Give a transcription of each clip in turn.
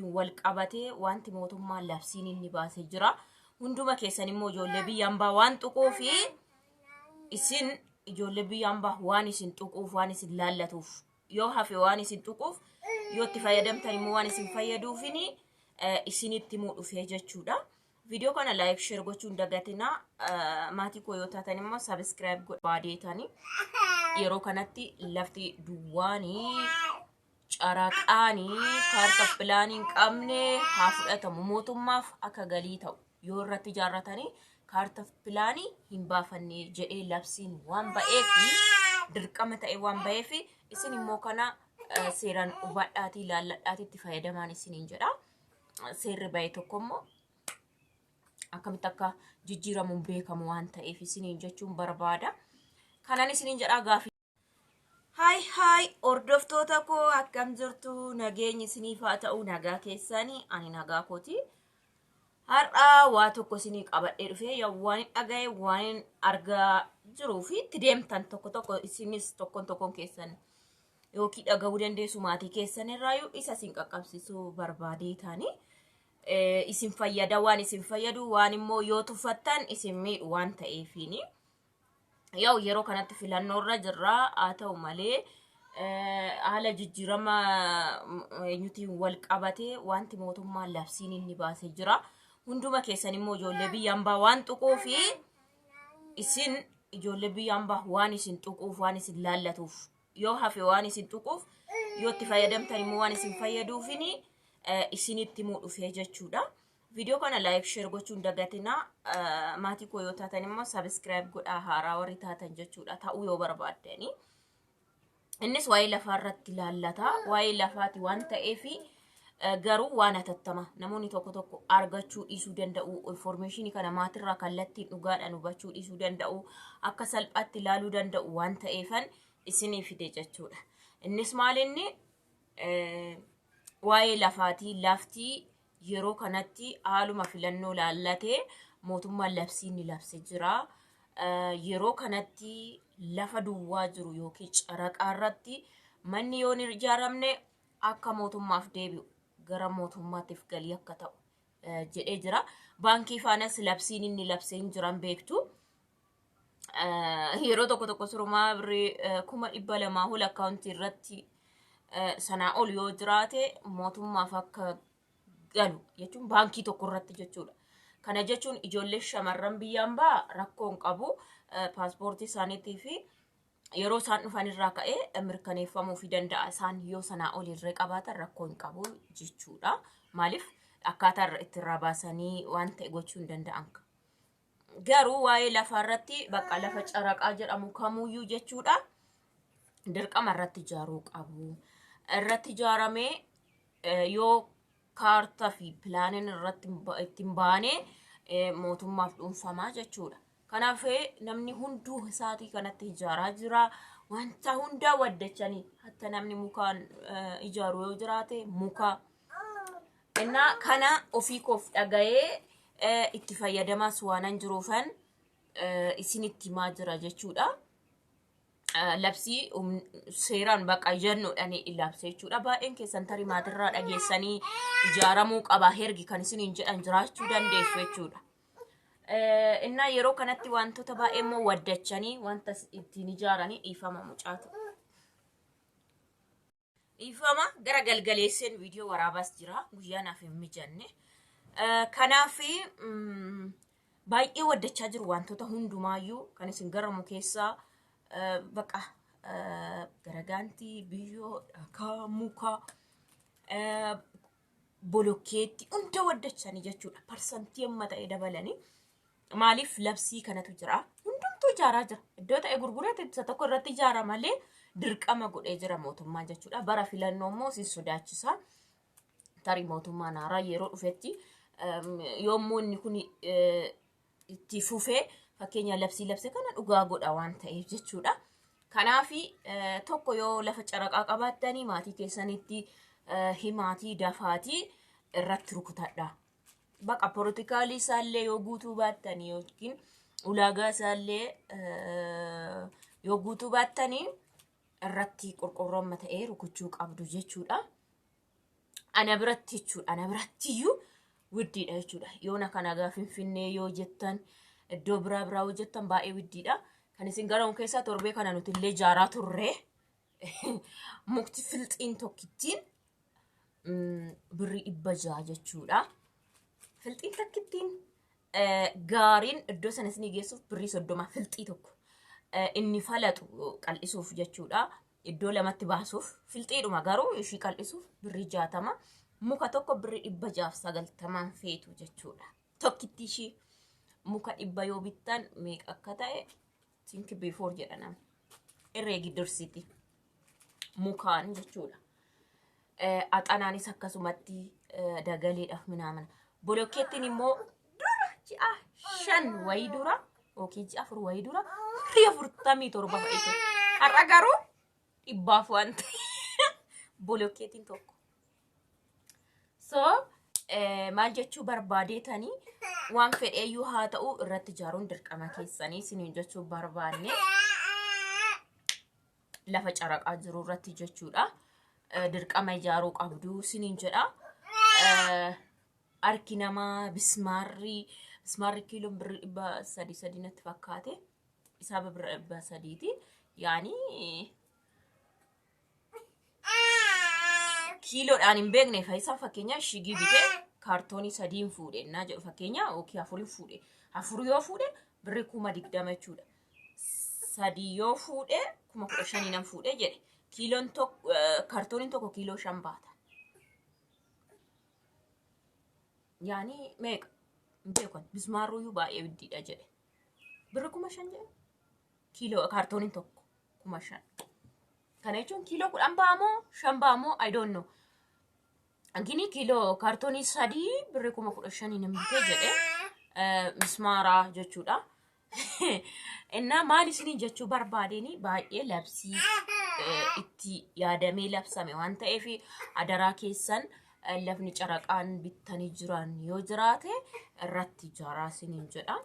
eenyutiin wal qabatee wanti mootummaan labsiin inni baasee jira. Hunduma keessan immoo ijoollee biyya hambaa waan tuquu fi isin ijoollee biyya hambaa waan isin tuquuf waan isin laallatuuf yoo hafe waan isin tuquuf yoo itti fayyadamtan immoo waan isin fayyaduufini isinitti himuu dhufee jechuudha. Viidiyoo kana like share gochuun hin dagatinaa. Maatii koo yoo taatan immoo subscribe godhaa deetanii yeroo kanatti lafti duwwaanii caraqaanii kaarta pilaanii hin qabne haa fudhatamu mootummaaf akka galii ta'u yoo irratti ijaarratanii kaarta pilaanii hin baafanne jedhee labsiin waan ba'eef dirqama ta'e waan ba'eef isin immoo kana seeraan hubadhaatii ilaalladhaatii itti fayyadamaan isiniin jedha. Seerri ba'e tokko immoo akkamitti akka jijjiiramuun beekamu waan ta'eef isiniin jechuun barbaada. Kanan isiniin jedhaa gaafii. Haay haay hordoftoota koo akkam jirtu nageenyi isiniif haa ta'u nagaa keessanii ani nagaa kooti. Har'a waa tokko isinii qabadhee dhufee yaa waan hin dhaga'e waan hin argaa jiruu fi itti deemtan tokko tokko isinis tokkoon tokkoon keessan yookiin dhaga'uu dandeessu maatii keessan irraayyuu isa isin qaqqabsiisuu barbaadee taanii isin fayyada waan isin fayyadu waan immoo yoo tuffattan isin miidhu waan ta'eefiini. Yaa'u yeroo kanatti filannoo irra jirra haa ta'u malee haala jijjiirama eenyutiin wal qabatee wanti mootummaan labsiin inni baasee jira. Hunduma keessan immoo ijoollee biyya hambaa waan tuquu fi isin ijoollee biyya hambaa waan isin tuquuf waan isin laallatuuf yoo hafe waan isin tuquuf yoo itti fayyadamtan immoo waan isin fayyaduufini isinitti himuu dhufee jechuudha. Viidiyoo kana like share gochuun dagatinaa. Maatii koo yoo taatan immoo subscribe godhaa haaraa warri taatan jechuudha ta'uu yoo barbaaddanii. Innis waa'ee lafaa irratti ilaallata. Waa'ee lafaati waan ta'eef garuu waan hatattama namoonni tokko tokko argachuu dhiisuu danda'u. Informeeshinii kana maatirraa kallattiin dhugaadhaan hubachuu dhiisuu danda'u. Akka salphaatti ilaaluu danda'u waan ta'eefan isinii fide jechuudha. Innis maal inni waa'ee lafaatii laftii yeroo kanatti haaluma filannoo laallatee mootummaan labsii inni labse jira. Yeroo kanatti lafa duwwaa jiru yookiin caraqaa irratti manni yoo hin ijaaramne akka mootummaaf deebi'u gara mootummaatiif galii akka ta'u jedhee jira. Baankii faanas labsiin inni labsee hin jiran beektu. Yeroo tokko tokko surumaa birrii 200,000 ol akkaawuntii irratti sanaa ol yoo jiraate mootummaaf akka galu jechuun baankii tokko irratti jechuudha. Kana jechuun ijoollee shamarran biyyaan baa rakkoo hin qabu paaspoortii isaaniitii fi yeroo isaan dhufan irraa ka'ee mirkaneeffamuu fi danda'a. Isaan yoo sanaa ol irree qabaatan rakkoo hin qabu jechuudha. Maaliif akkaataa itti irraa baasanii waan ta'e gochuu hin danda'an. Garuu waa'ee lafaa irratti bakka lafa caraqaa jedhamu kamuyyuu jechuudha. Dirqama irratti ijaaruu qabu. Irratti ijaaramee yoo kaartaa fi pilaaniin irratti ittiin baane mootummaaf dhuunfamaa jechuudha. Kanaaf namni hunduu isaatii kanatti ijaaraa jira. Wanta hundaa waddachanii hatta namni mukaan ijaaru yoo jiraate muka. Innaa kana ofii koof dhaga'ee itti fayyadamaas waanan jiruufan isinitti himaa jira jechuudha. Labsii seeraan baqa jennuudhaan labse jechuudha. Baay'een keessan tarii maatirraa dhageessanii ijaaramuu qaba hergi kan isiniin jedhan jiraachuu dandeessu jechuudha. Innaa yeroo kanatti wantoota baay'ee immoo waddachanii wanta ittiin ijaaranii dhiifama mucaatu. Dhiifama gara galgaleesseen viidiyoo waraabaas jira guyyaa naaf hin mijanne. Kanaaf baay'ee waddachaa jiru wantoota hundumaayyuu kan isin garamu keessaa baqa garagaantii, biyyoo, dhakaa, muka, bolokkeetti hunda waddachanii jechuudha. Parsantii amma ta'e dabalanii. Maaliif labsii kanatu jira. Hundumtuu ijaaraa jira. Iddoo ta'e gurgurate isa tokko irratti ijaara malee dirqama godhee jira mootummaan jechuudha. Bara filannoo immoo si sodaachisa. Tarii mootummaan haaraa yeroo dhufetti yommuu inni kun itti fufee fakkeenya labsii labse kana dhugaa godha waan ta'eef jechuudha. Kanaaf tokko yoo lafa caraqaa qabaattanii maatii keessanitti himaatii dafaatii irratti rukutadha. Baqa polotikaalii isaallee yoo guutuu baattanii yookiin ulaagaa isaallee yoo guutuu baattanii irratti qorqorroon ta'ee rukuchuu qabdu jechuudha. Ana biratti jechuudha. Ana birattiyyuu widdiidha jechuudha. Yoona kana gaa Finfinnee yoo jettan, iddoo biraa biraa yoo jettan baay'ee widdiidha. Kan isin garamu keessaa torbee kana nuti illee ijaaraa turre. Mukti filxiin tokkittiin birrii 600 jechuudha. Filxiin takkittiin gaariin iddoo sana isinii geessuuf birrii 30 filxii tokko. Inni falaxu qal'isuuf jechuudha. Iddoo lamatti baasuuf filxiidhuma garuu ishii qal'isuuf birrii 60. Muka tokko birrii 690n feetu jechuudha. Tokkitti ishii muka 100 yoo bittan meeqa akka ta'e think before jedha namni. Herreegi dursiti. Mukaan jechuudha. Axanaanis akkasumatti dagaleedhaaf minaamana. Bolokkeettiin immoo dura ji'a 5 wayii dura yookiin ji'a 4 wayii dura birrii 47 fa'i ture. Har'a garuu dhibbaaf waan ta'e bolokkeettiin tokko. So maal jechuu barbaadeetanii, waan fedheeyyuu haa ta'u irratti ijaaruun dirqama keessanii isiniin jechuu barbaanne, lafa caraqaa jiru irratti jechuudha. Dirqama ijaaruu qabdu isiniin jedha. Harki namaa bismaarri kiiloon birrii 300 sadii natti fakkaate. Isaa birrii 300ti. Yaani kiiloodhaan hin beekne Faayisaa fakkeenya shigii bitee kaartoonii sadiin fuudhe innaa jedhu, fakkeenya yookiin afuriin fuudhe. Afur yoo fuudhe birrii 20,000 jechuudha. Sadii yoo fuudhe 15,000 nan fuudhe jedhe. Kiiloon tokko, kaartooniin tokko kiiloo 5 baata. Yaani meeqa? Hin beekan. Bismaarruyyuu baay'ee widdiidha jedhe. Birri 5,000 jedhe. Kiiloo kaartooniin tokko 5,000. Kana jechuun kiiloo 10 ba'amoo 5 ba'amoo, I don't know. Gini kiiloo kaartoonii sadii birrii 15,000 nan bitee jedhe mismaaraa jechuudha. Innaa maal isinii jechuu barbaadeen, baay'ee labsii itti yaadamee labsame waan ta'eef adaraa keessan lafni caraqaan bittanii jiran yoo jiraate irratti ijaaraa isiniin jedha.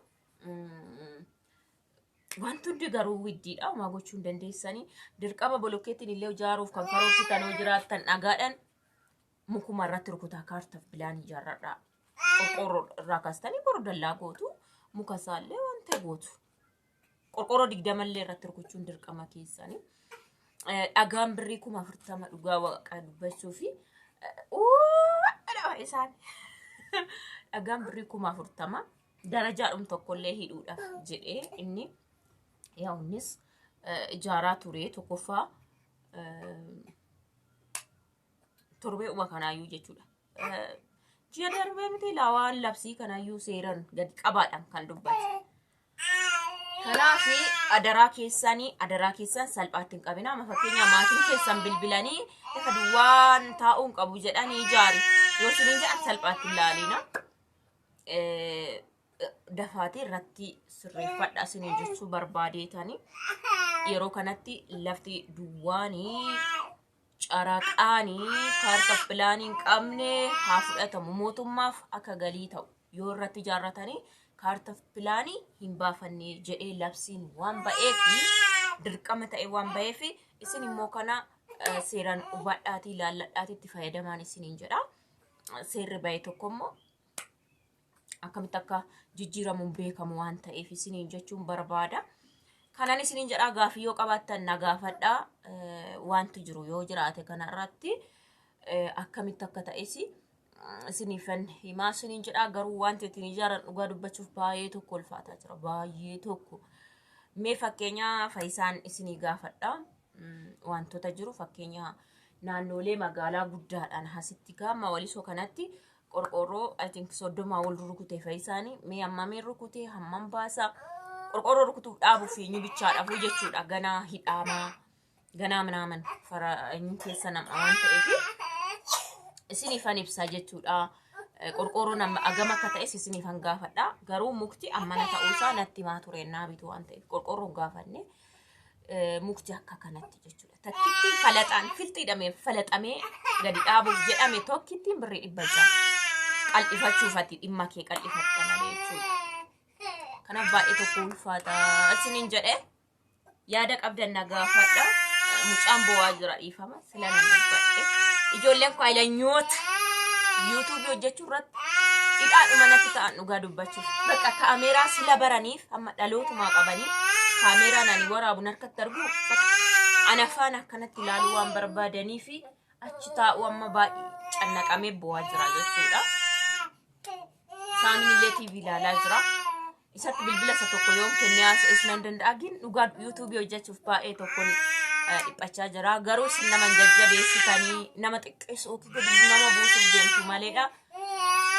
Wanti hundi garuu widdiidha. Homaa gochuu hin dandeessanii. Dirqama bolokkeettiin illee ijaaruuf kan karoorsitan yoo jiraattan dhagaadhaan mukuma irratti rukutaa kaartaaf bilaan ijaarradhaa. Qorqoorroo irraa kaastanii boru dallaa gootu, muka isaallee wanta gootu. Qorqoorroo 20 illee irratti rukuchuun dirqama keessanii. Dhagaan birrii 40,000, dhugaa waaqa dubbachuu fi isaan dhagaan birrii 40,000 darajaadhum tokkollee hidhuudhaaf jedhee inni yaa innis ijaaraa ture tokkoffaa torbee'uma kanaayyuu jechuudha. Ji'a darbee miti laawaan labsii kanaayyuu seeran gadi qabaadhaan kan dubbate. Kanaaf adaraa keessanii, adaraa keessan salphaatti hin qabina. Amma fakkeenya maatiin keessan bilbilanii lafa duwwaan taa'uu hin qabu jedhanii ijaari. Yoo isiniin jedhan salphaatti hin laalina. Dafaatii irratti sirreeffadha isiniin jechuu barbaadeetani. Yeroo kanatti lafti duwwaanii caraqaanii kaarta pilaanii hin qabne haa fudhatamu, mootummaaf akka galii ta'u. Yoo irratti ijaarratanii kaarta pilaanii hin baafanne jedhee labsiin waan ba'eef, dirqama ta'e waan ba'eef, isin immoo kana seeraan hubadhaatii ilaalladhaatii itti fayyadamaan isiniin jedha. Seerri ba'e tokko immoo akkamitti akka jijjiiramuun beekamu waan ta'eef isiniin jechuun barbaada. Kanan isiniin jedhaa, gaafii yoo qabaattan na gaafadhaa. Wanti jiru yoo jiraate kanarratti akkamitti akka ta'es isiniifan himaa isiniin jedhaa. Garuu wanti ittiin ijaaran dhugaa dubbachuuf baay'ee tokko ulfaataa jira, baay'ee tokko. Mee fakkeenya Faayisaan isinii gaafadha. Wantoota jiru fakkeenya naannoolee magaalaa guddaadhaan asitti gaama Walisoo kanatti qorqoorroo I think 30 ol rukute Faayisaanii. Mee hammamiin rukute, hammam baasa? Qorqoorroo rukutuuf dhaabuuf eenyu bichaadhaaf jechuudha. Ganaa hidhaamaa ganaa minaaman fara eenyu keessa nama waan ta'eef isiniifan ibsaa jechuudha. Qorqoorroon amma agam akka ta'es isiniifan gaafadha. Garuu mukti ammana ta'uusaa natti himaa ture naa bitu waan ta'eef qorqoorroon gaafanne mukti akka kanatti jechuudha. Takkittiin falaxaan filxiidhamee falaxamee gadi dhaabuuf jedhame tokkittiin birrii 600. Qal'ifachuuf ati dhimma kee qal'ifatta malee jechuudha. Kanaaf baay'ee tokko ulfaata isiniin jedhe, yaada qabdan na gaafadha. Mucaan bo'aa jira, dhiifama sila nan dubbadhe. Ijoolleen koo ayilanyoota. Yuutuubii hojjechuu irratti hidhaadhuma natti ta'an dhugaa dubbachuuf. Bakka kaameeraa sila baraniif amma dhalootumaa qabanii kaameeraan ani waraabuun harkatti argu bakka ana faana akkanatti ilaaluu waan barbaadanii fi achi taa'uu amma baay'ee cannaqamee bu'aa jira jechuudha. Saamiin illee TV ilaalaa jira. Isatti bilbila isa tokko yoon kennee haasa'es nan danda'a. Gin dhugaa yuutuubii hojjechuuf baay'ee tokkoon dhiphachaa jira. Garuu isin nama hin jajjabeessitanii nama xiqqeessuu nama buusuuf deemtu maleedha.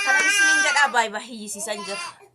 Kanan isiniin jedhaa baay'ee baay'ee hiyyisiisan jira.